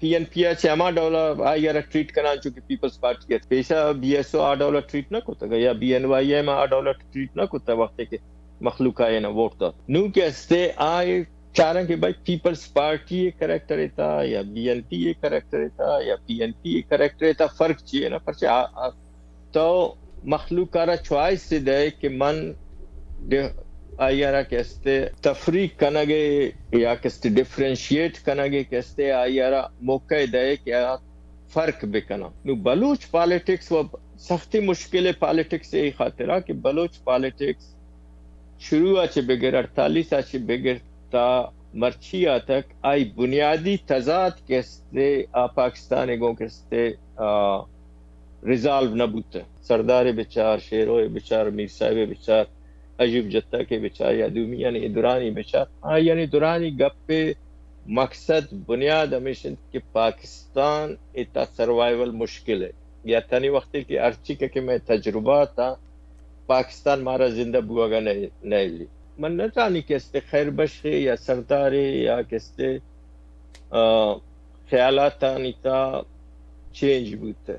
پی N P ءَ چہ ہما ڈول ءَ آئی ءَ را ٹریٹ کناں چونکہ پیپلز پارٹی ءَ پیشہ بی ایس او آ ڈول ءَ ٹریٹ نہ کتگ یا بی این وائی ایم آ ڈول ءَ ٹریٹ نہ کتگ وقتی کہ مخلوق آئی ءَ ووٹ دات۔ نوں کہ استے آئی چاراں کہ بھائی پیپلز پارٹی ءِ کریکٹر ءِ تہا یا بی این پی ءِ کریکٹر ءِ تہا یا پی این پی ءِ کریکٹر ءِ تہا فرق چی ہے نا؟ پرچہ آ، آ، تو مخلوق ءَ را چوائس دے کہ من ڈ-، آئی ءَ را کہ استے تفریق کنگ ءِ یا کہ استے ڈفرینشیٹ کنگ ءِ کہ استے آئی ءَ را موقع دے کہ آ فرق بکناں۔ نوں بلوچ پالیٹکس و سختی مشکل پالیٹکس ءِ خاطرا کہ بلوچ پالیٹکس شروع ءَ چہ بگر، اڑتالیس ءَ چہ بگر تا مرچی آ تک آئی بنیادی تضاد کہ استے آ پاکستان ءَ گوں کہ استے، آ، ریزالو نہ بوتہ۔ سردار ءَ بچار، شیرو ءَ بچار، میر صاحب ءَ بچار، ایوب جتک ءَ بچار یا دومیانی درانی بچار، آیانی درانی گپ ءِ مقصد بنیاد ہمیش انت کہ پاکستان ءِ تہا سروائیول مشکل ہے یا تنی وقتی کہ ہرچی کہ، کہ مئے تجربات ءَ پاکستان مارا زندہ بوگ ءَ نہ، نہ ایلی۔ من نہ زانی کہ استے خیر بخش ءِ یا سردار ءِ یا کہ استے، آ، خیالاتانی تہا چینج بوتہ۔